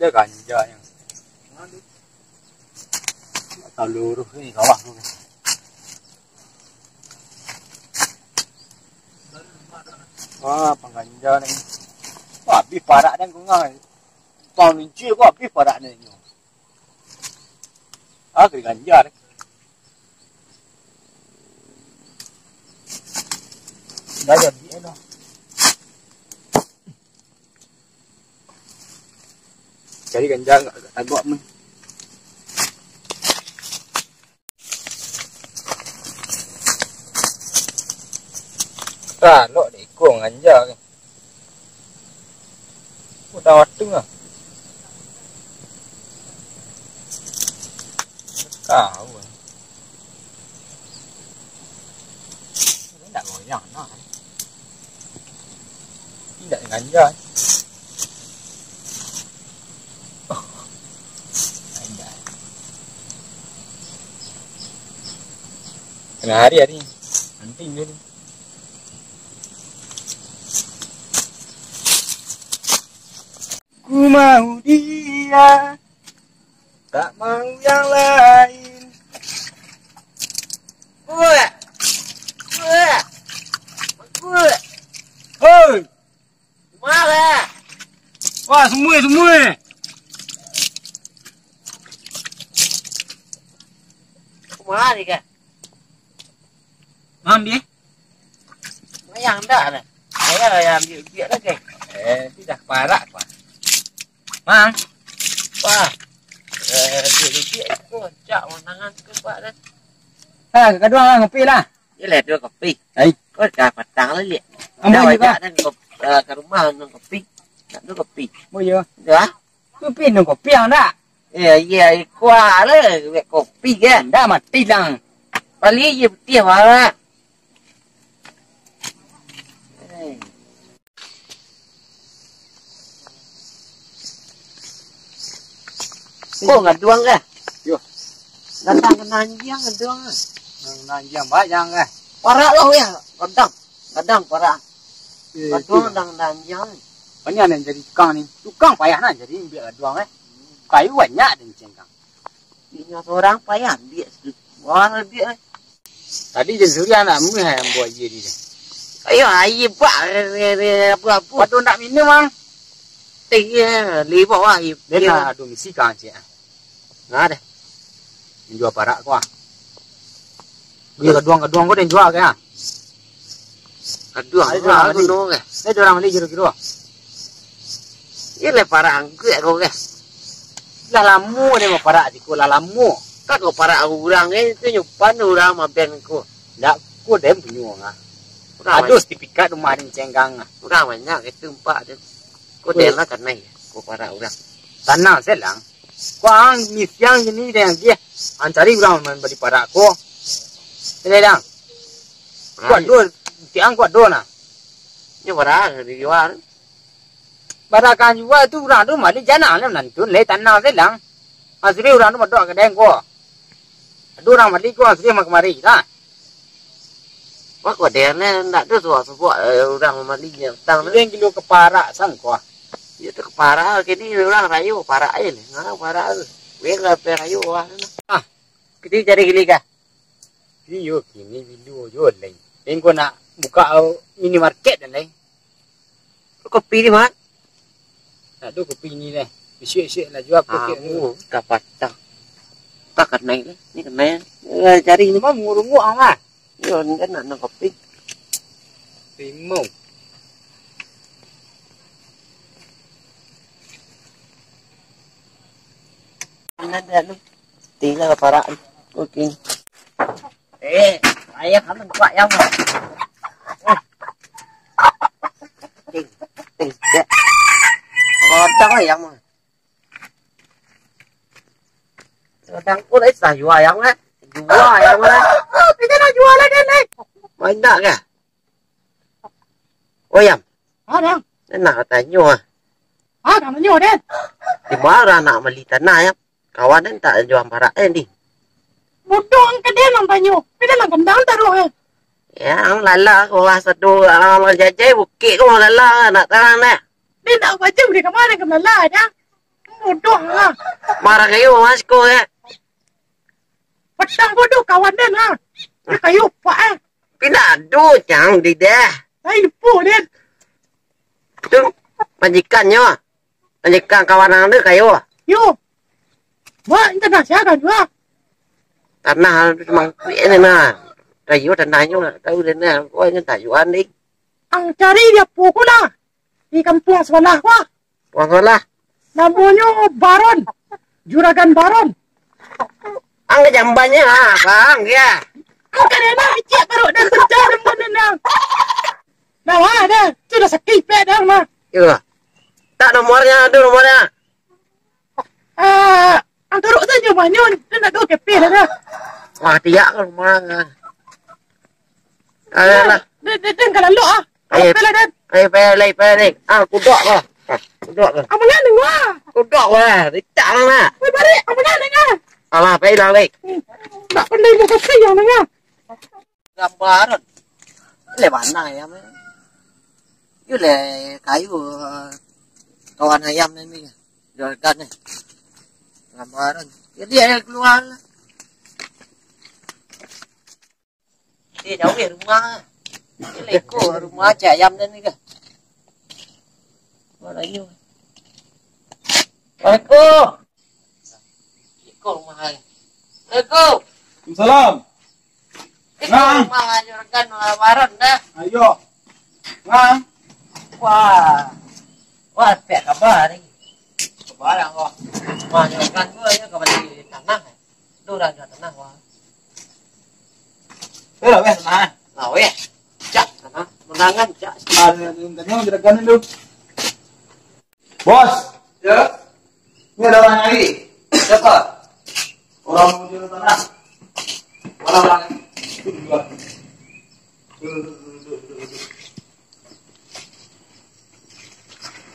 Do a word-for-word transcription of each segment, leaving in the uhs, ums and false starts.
Ada ganja yang saluruh ni kawah tu. Wah, pangganja ni. Wah, habis parak dan kungai. Tahun inci ko habis parak ni. Ah, kena ganja ni. Dah jadi eh, dah. Cari ganja agak tagok ni. Talok dek iko ganja ni. Udah waktu lah. Tahu lah. Indak goyang nah. Indak ganja. Indak. Tengah hari hari. Nanti dulu. Ku mau dia, tak mau yang lain. Wah. Wah. Wah. Hei. Kemana? Wah, semua, semua. Kemana kah? Ambil. Bayang dah lah. Bayang lah yang ambil biak lah, guys. Eh, tu dah parak, Pak. Mang. Wah. Eh, dia dia kocak manangan tu, Pak, dah. Ah, kaduang lah, ngopi lah. Iyalah, dua kopi. Ai. Kau dah patang lah, liak. Ambo dah juga. Wajak dah, kau, eh, ke rumah minum kopi. Nak dua kopi. Oh, iya. Dah. Kopi, minum kopi yang dah. Eh, iya, kuah lah, buat kopi kan. Dah mati lang. Balik je putih, Pak. Ko gaduang kah? Yo. Datang ka nanjiang gaduang kah? Nanjiang banyak kah? Parak lo ya, gadang. Gadang parak. Eh, gaduang tu. Dang nanjiang. Banyak nan jadi tukang ni. Tukang payah nan jadi ambiak gaduang eh. Kayu banyak dan cengkang. Inyo sorang payah ambiak situ. Wah, ambiak eh. Tadi je suriah nak meh yang buat aia di. Ayo, aia bak, apa-apa. Pado nak minum, Mang. Teh, iya, libak wah, aia. Dia nak ado misi kang cik. Nah, deh. Menjual parak ko ah. Dia gaduang-gaduang ko dia jual ke ah. Gaduang. Ada orang beli. Ada orang beli kira-kira. Iya, le parak angkuik ko, guys. Lah lamo dia maparak di ko, lah lamo. Kan ko parak urang, eh, itu nyupan urang maben ko. Ndak, ko dem punyo ngah. Ado sertifikat rumah den cenggang ngah. Urang banyak itu empat tu. Ko dem lah kanai, ko parak urang. Tanang selang. Ko ang misiang sini den agiah. Ang cari urang mambali parak ko. Ele dang. Ko ado, tiang ko ado nah. Nyo parak dijual. Barakan jua tu urang tu mali janang lah nantun lai tanang selang. Asri urang tu madok ka den ko. Ado urang mali ko asri ma kamari lah. Wah, ko den ndak tu suak-suak, eh, urang mali nyo tang tu. Dia kilo keparak sangko. Iyo tu keparak, kini urang rayo parak ai ni. Ngah parak tu. Weh, ngapai rayo wah. Ah, kini cari gili kah? Iyo, kini bilo jo lai. Engko nak buka minimarket dan lai. Kopi ni, Mat? Nak tu kopi ni deh. Isik-isik lah jua pakai. Amu, ka patah. Tak kanai lah. Ni kanai. Eh, cari ni mah murunguk ah. Yo, ni kan nak, nak kopi. Limau. Mana dia ni? Tinggal parak ni. Oke. Eh, ayam kamu buka ayam. Eh. Ting, ting, dek. Kodok ayam. Kadang pun eh sah jual ayam kan. Jual ayam kan. Kita nak jual lah dan eh. Banyak kan? Oh, ayam. Ada. Nak tanyo ah. Ah, tanyo den. Di mana nak beli tanah ayam? Kawan den tak jual parak eh di. Bodoh ang ke dia nang tanyo. Beda nang kendang taruh eh. Ya, ang lala ko lah satu, ang jajai bukit ko lala nak tanah nah. Dia tak baca beri kamar ke lala dah. Bodoh lah. Marah kayo, Mas, ko, ya. Patang bodoh kawan den lah. Dia kayo pak eh. Pindah ado cang di deh. Saya lupa den. Tu majikannyo. Majikan kawan ang tu kayo. Yo. Wah, itu dah siapa juga? Tanah tu mangkuik ni nah. Kayo tanahnyo nak tahu den nah. Wah, ini tayuan ni. Ang cari dia pokok lah. Di kampung sebelah wah. Wah, salah. Namonyo Baron. Juragan Baron. Ang ka jambannya, ah, bang, ya. Ang ka enak, cik, baru dah kerja, dah pun dah. Nah, wah, dah. Sudah sakit, pek dah, mah. Iya. Tak nomornya, ada nomornya. Ah, ang turuk saja, mah. Nyo, dia nak dua K P dah, dah. Wah, tiak ka rumah. Alah, lah. Dia, dia, dia, kalau lok, ah. Ayo, Apalah, Dan? Ayo, payah lai, payah lai. Ah, kudok lah. Ah, kudok lah. Apa lah, dengar? Kudok lah. Ricak lah, nak. Weh, balik. Apa lah, dengar? Alah, payah lah, lai. Hmm. Tak pandai mau kasih yang dengar. Gambaran. Leh, mana ayam ni? Yo leh, kayu, eh, kawan ayam ni, ni. Juragan ni. Gambaran. Jadi, ayam keluar lah. Eh, jauah rumah. Ni leko rumah cik ayam dan ni ke? Mana nyo? Assalamualaikum. Leko rumah ai. Assalamualaikum. Waalaikumsalam. Leko Nah. Rumah ayo rekan lamaran dah. Ayo. Nah. Wah. Wah, pek kabar ni. Kabar yang kau. Rumah ayo rekan tu ayo kabar di tanah. Tu dah jual tanah wah. Eh, lah weh, nah. Lah weh. Cak tanah. Menangan cak. Ah, tadi yang juragan tu. Bos. Ya. Ini ada orang nyari. Siapa? Orang mau jual tanah. Mana orang? Itu di luar. Duduk, duduk, duduk, duduk, duduk.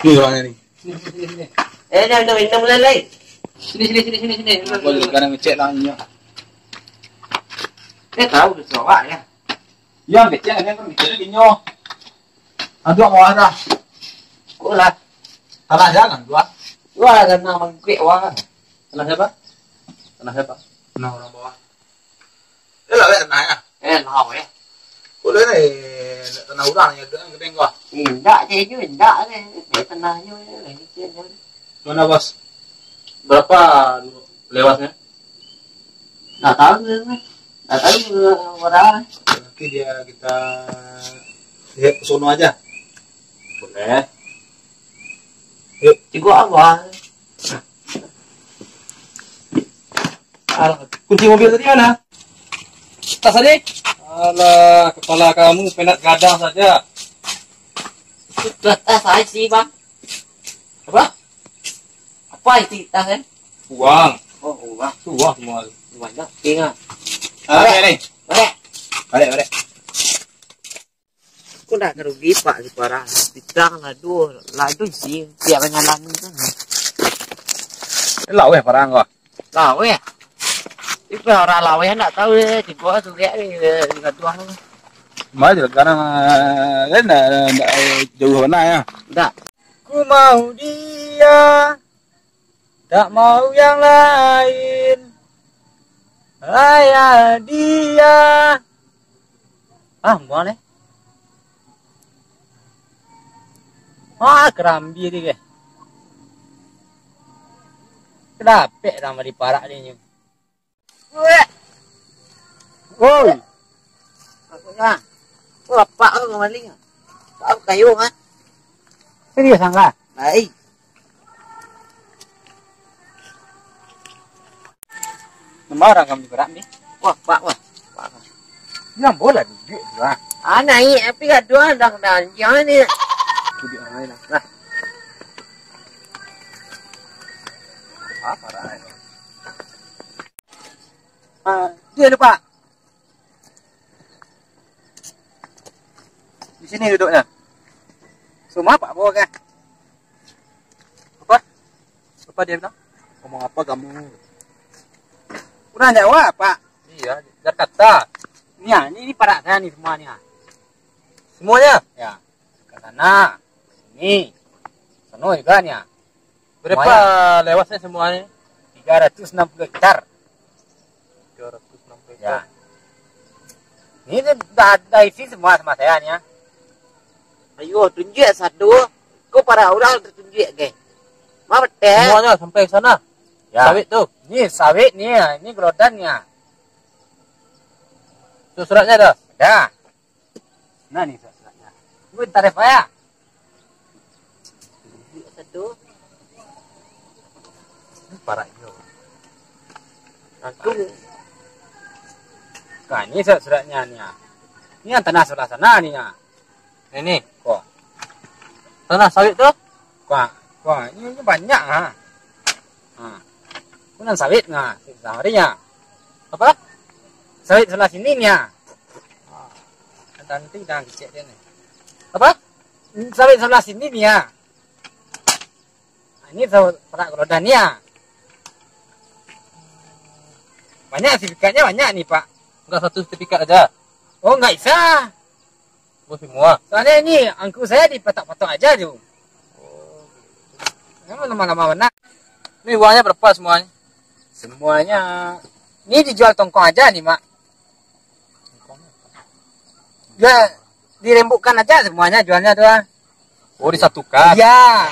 Ini orangnya nih. Sini, sini, sini, sini. Eh, jangan minum, minum lah, Lai. Sini, sini, sini, sini, sini. Boleh, sekarang ngecek lah, iya. Dia tahu dia Sarawak, ya. Yang kecil, yang kecil, dia kenyang. Aduh, mau ada. Kok lah. Tanah jangan, dua. Wah, tanah mangkuik, wah. Tanah siapa? Tanah siapa? Tanah orang bawah. Eh, lah, tanah ya? Eh, lah, ya. Kok lah, eh, tanah orang ya, dengan gedeng kau? Indak, cek je, indak, eh. Eh, tanah je, eh, lagi cek je. Mana, Bos? Berapa lu-, lewasnya? Tak tahu, eh. Tak tahu, eh, berapa. Nanti dia kita lihat ke sono aja. Boleh. Yuk. Cikgu apa? Alah, kunci mobil tadi mana? Tas tadi? Alah, kepala kamu penat gadang saja. Itu tas saya sih, Bang. Apa? Apa itu tas, eh? Uang. Oh, uang. Uang semua. Banyak, ingat. Ah, balik ni. Balik. Balik, balik. Aku ndak rugi, Pak, si parah. Bintang ladu, ladu sih, tiap jalan tu. Laweh parah kau. Laweh. Itu orang laweh ndak tahu dia, cikgu tu dia, dia gaduh tu. Maju sekarang, eh, kan ndak, ndak, ndak, eh, jauh mana ya? Ndak. Ku mau dia, tak mau yang lain. Ayah dia. Ah, buang leh. Ah, kerambi dia ke. Kedapek dah mari parak dia nyu. Weh. Oi. Apa dah? Oh, apak kau kembali. Kau kayu kan? Serius angka? Baik. Nama orang kamu berak ni? Wah, pak, wah. Pak. Yang bola duduk tu ah. Ah, naik tapi gaduh dah kena anjing ni. Duduk orang lain lah. Nah. Apa dah? Ah, dia lupa. Di sini duduknya. Semua Pak bawa kan? Apa? Apa dia bilang? Ngomong apa kamu? Kurang Jawa, Pak. Iya, Jakarta. Ni ah, ni, ni parak saya ni semua ni ah. Semuanya? Ya. Ke sana, sini. Sana juga ni ah. Berapa luasnya semuanya? Tiga ratus enam puluh hektar. Tiga ratus enam puluh hektar. Ya. Ini dah, dah isi semua sama saya ni, ya. Ayo, tunjuk satu. Kau para orang tu tunjuk ke? Ma betul? Semuanya sampai sana. Ya. Sawit tu. Ni sawit ni, ya. Ini gelodan ni, ya. Tu suratnya dah? Dah. Nah, ni surat-suratnya. Gue tarif ya. Satu. Paraknyo. Aku. Nah, ini surat-suratnya ni, ya. Ini yang tanah sebelah sana ni, ya. Ini. Kok. Tanah sawit tu? Kok. Kok. Ini, ini banyak, ha. Ha. Kunan sawit, nah. Sawit hari, ya. Apa? Sawit sebelah sini ni, ya. Ha. Nanti dah kecek dia ni. Apa? Sawit sebelah sini ni, ya. Ini saw-, parak gelodan ni, ya. Banyak sertifikatnya, banyak ni, Pak. Enggak satu sertifikat aja? Oh, enggak bisa. Oh, semua? Soalnya ini angku saya dipatok-patok aja tu. Oh. Memang lama-lama benar. Ini uangnya berapa semuanya? Semuanya. Ini dijual tongkong aja nih, Mak. Ya, dirembukkan aja semuanya jualnya tu, ah. Oh, disatukan? Iya.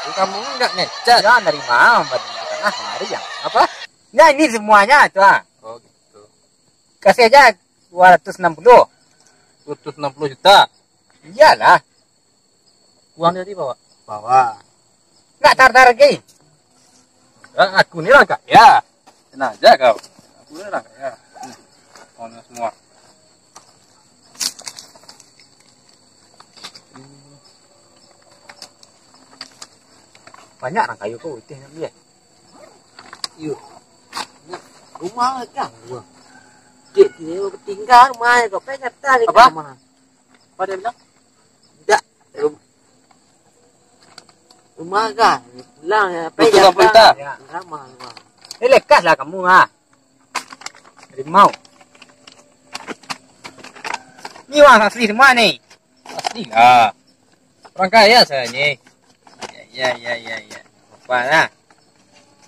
Oh, kamu enggak ngecek? Ya, nerima, Mbak. Ah, mari ya. Apa? Ya, ini semuanya tu, ah. Oh, gitu. Kasih aja dua ratus enam puluh. Dua ratus enam puluh juta? Iyalah. Uang dari bawa? Bawa. Nak tar-tar lagi? Ya, aku ni orang kaya. Tenang aja kau. Aku ni orang kaya. Uangnya semua. Banyak orang kayu ko, itu yang ambil. Iyo. Rumah kan? Rumah. Cik, dia tinggal rumah kau. Apa? Apa dia bilang? Dak. Rum-, rumah kah? Bilang, apa? Betul, apa kita? Ya. Ramah, ramah. Eh, lekas lah kamu, ah. Rimau. Ni uang asli semua ni. Asli lah. Orang kaya saya ni. Ya, ya, ya, ya, ya. Apa lah.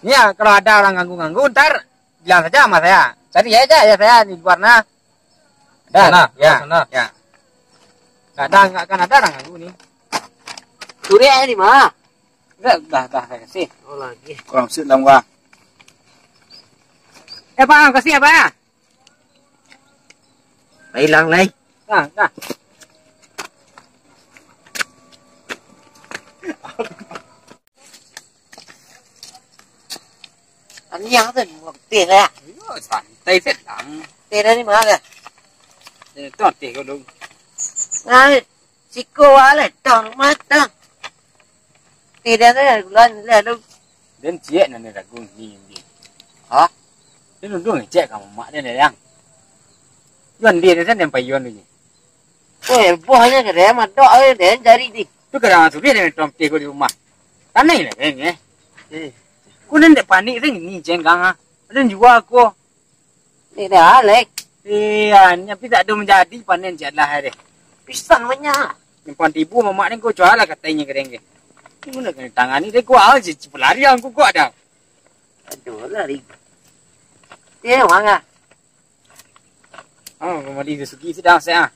Ni ya, kalau ada orang ganggu-ganggu, ntar bilang saja sama saya. Cari aja ya saya di luar nah. Ada. Sana, ya, sana. Ya. Nggak ada, nggak akan ada orang ganggu ni. Suri aja di mana? Enggak, dah, dah, saya kasih. Oh, lagi. Kurang sih dalam gua. Eh, Pak, kasih ya, Pak. Hilang, lai. Nah, nah. Aniang tu, mau teh lah. Yo, santai, sedang. Teh dari mana? Teh tu, teh kau dong. Nah, siko wale, tong, matang. Teh dari bulan lalu. Den ciek nan ragu ni, ni. Ha? Den unduang ciek ka mamak den, yang. Yuan dia ni, den pai yuan ni. Oh, hebohnya ke dia, madok, eh, dia cari di. Tu kadang sudah dia tong teh kau di rumah. Tanai lah, den, eh. Eh. Kau ni dek panik, den ni, cenggang, ah. Den jua aku. Ni dah, Alek. Iya, tapi tak ada menjadi panen je lah, deh. Pisang banyak. Nyimpan tibu, mamak ni kau jual lah katanya ke den, ke. Ini mana kena tangan ni, dia gua aja, pelari aku gua dah. Aduh, lari. Dia mana? Oh, mali dia sugi sedang saya.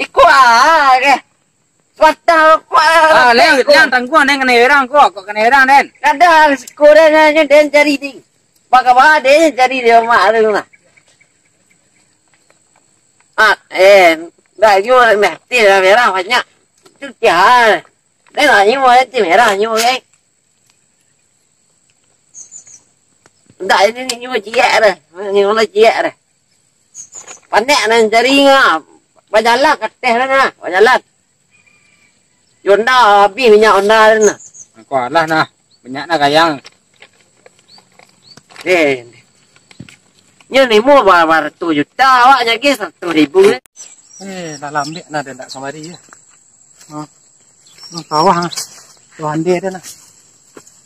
Ikut ah, ke. Patah, patah. Ah, liang, liang tangguang, den kena erang kau, kau kena erang, den. Kadang siko den, den cari di. Baka-baka den cari di rumah tu nah. Ah, eh, dah, nyo mati lah, merah banyak. Tu tiar. Den lah, nyo mati merah, nyo, eh. Ndak, ini ni nyo ciek dah. Nyo lah ciek dah. Panek nan cari ngah. Bajalan kateh lah nah. Bajalan. Honda habis minyak Honda tu nah. Kau alah nah. Banyak nah kayang. Eh. Nyo nimo ba-, baratus juta, awak nyagi saratus ribu ni. Eh, lah lambek nah den dak samari ya. Oh. Hmm, sawah, ah. Sawah ande ado nah.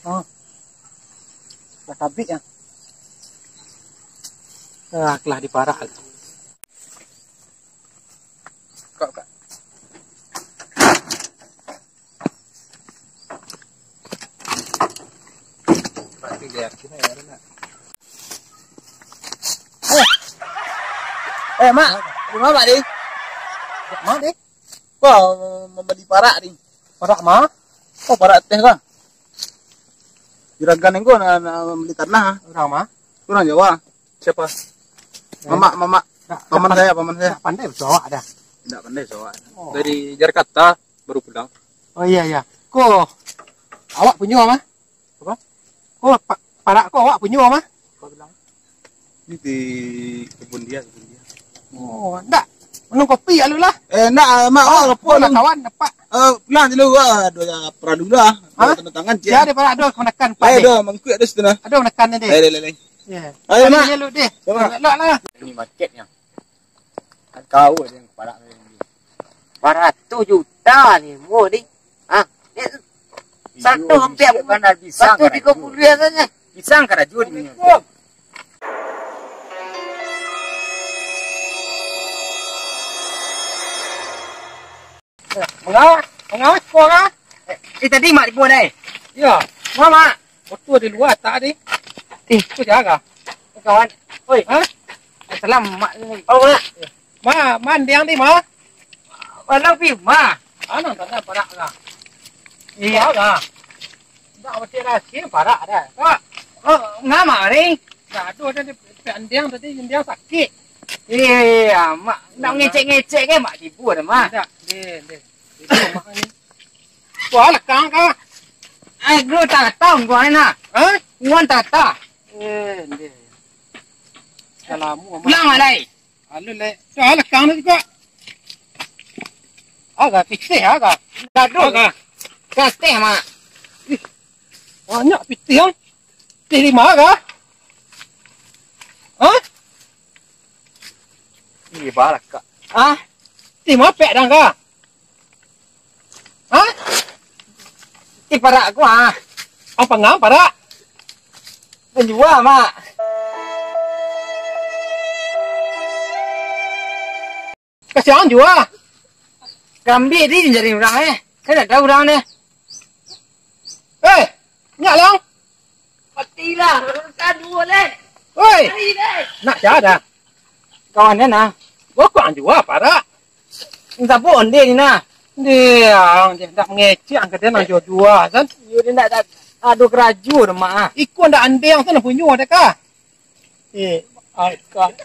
Oh. Lah tabik, ah. Ah, lah diparak. Kak, kak. Eh, eh, Mak, di ma, Mak, di? Mak, di? Wah, mambali parak, di. Parak ma? Oh, parak teh, kah? Juragan engko nak, nak mambali tanah. Urang ma? Urang Jawa. Siapa? Eh, mamak, mamak. Ndak, paman ndak pan-, saya, paman saya. Ndak pandai baso awak dah. Ndak pandai baso awak. Oh. Dari Jakarta baru pulang. Oh, iya, iya. Ko, awak punyo ma? Apa? Ko, pa-, parak ko awak punyo ma? Apa bilang? Ini di kebun dia, kebun dia. Oh, ndak. Minum kopi lalu lah. Eh, ndak, Mak, oh, oh, ko lah kawan, dapat. Eh, pulang dulu, ah, ado paralu lah. Hah? Ado tanda tangan, ya, ado paralu, ado kamanakan, Pak, eh, deh. Ado mangkuak ado situ nah. Ado kamanakan deh. Eh, deh, deh, deh. Ya. Ayo, Mak. Ayo, deh. Ayo, Mak. Elok lah. Ini marketnya. Kan kau yang parak ni. Baratus juta ni, mo, deh. Ah, deh. Satu hampir kan dah pisang satu tiga puluh ya saja. Pisang karajo di minyak. Manga, manga, sekolah. Eh, eh, tadi mak di buah dai. Ya, mama. Foto di luar tak di. Eh, tu jaga. Kawan. Oi. Ha? Salam mak ni. Oh, mak. Ma, mandiang di ma? Walau pi ma. Anang tanya parak lah. Iya lah. Ndak mesti rahsia parak dah. Pak. Oh, ngama ni? Ndak ada dah di andiang tadi, andiang sakit. Iya, mak. Ndak ngecek-ngecek ke mak tipu dah, mak. Ndak, deh, deh. Itu mak ni. Wah, lekang kah? Eh, gua tak tahu gua ni nak. Hah? Gua tak tahu. Eh, deh. Dah lama, mak. Pulang lah, dai. Alun, lek. Dah lekang tu juga. Agak pitih, agak. Gaduh. Agak. Gateh, mak. Ih, banyak pitih, ang. Pitih lima, kah? Hah? Ih, balak, kak. Hah? Pitih mapek, dang, kah? Hah? Ih, parak aku, ah. Apa ngam parak? Menjual, mak. Kasihan jua. Kambing di jari urang, eh. Saya tak tahu urang ni. Eh, nyak lang. Patilah, kan dua leh. Oi. Hari deh. Nak siapa dah? Kawan dia nah. Bokok jua parak. Minta pun dia ni nah. Dia, dia tak mengecek angkat dia nak jual-jual kan. Dia nak, nak adu kerajo dah, mak, ah. Ikon dah andeng tu nak punyo dah kah? Eh, angkat.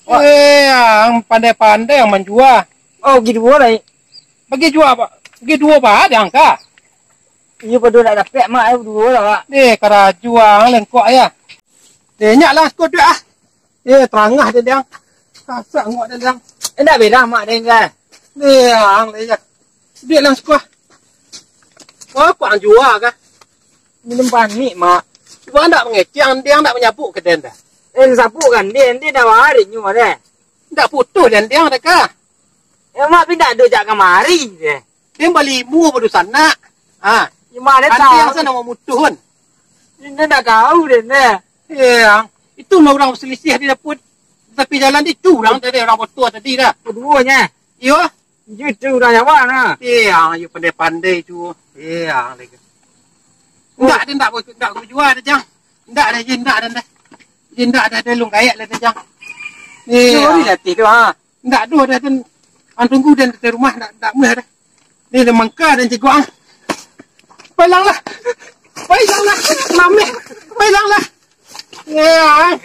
Eh, ang pandai-pandai ang manjua. Oh, bagi duo lah, eh. Bagi jua, Pak. Bagi duo, Pak, ada angka. Iyo, pado nak dapek, mak, eh, duo lah, Pak. Eh, karajo ang lengkok, ya. Eh, nyak lah, siko duit, ah. Eh, tarangah deh, Dang. Kasak ngok deh, Dang. Eh, ndak beda, mak, deh, kan? Eh, ang, deh, ya. Duit lah, siko. Oh, kuang jua, kah? Minum panik, mak. Cubo ndak mangecek, deh, ang ndak manyabuk ka den dah. Eh, sabuk kan, deh, deh, dah warik nyo, deh. Ndak putuh, deh, deh, ang deh, kah? Eh, mak, pi ndak ado jak kamari, deh. Den balimo badusanak. Ha. Gimana tahu? Andiang sana mamutuhun. Inda ndak tahu deh, neh. Iyo, itu mah urang basalisiah di dapua. Tapi jalan di tu urang tadi, urang botoh tadi dah. Kaduonyo. Iyo. Iyo tu urang Jawa nah. Iyo, iyo pandai-pandai tu. Iyo, lagi. Ndak, ndak, ndak jua dah, Jang. Ndak dah, Jang, ndak dah, dah. Jang, ndak dah, dah lung gaek lah dah, Jang. Iyo. Iyo, ni latih tu, ha. Ndak doh dah, dan ang tunggu dan di rumah, ndak, ndak muah dah. Ni dah mangka dan cigok ang. Pailang lah. Pailang lah. Lameh. Pailang lah. Ya.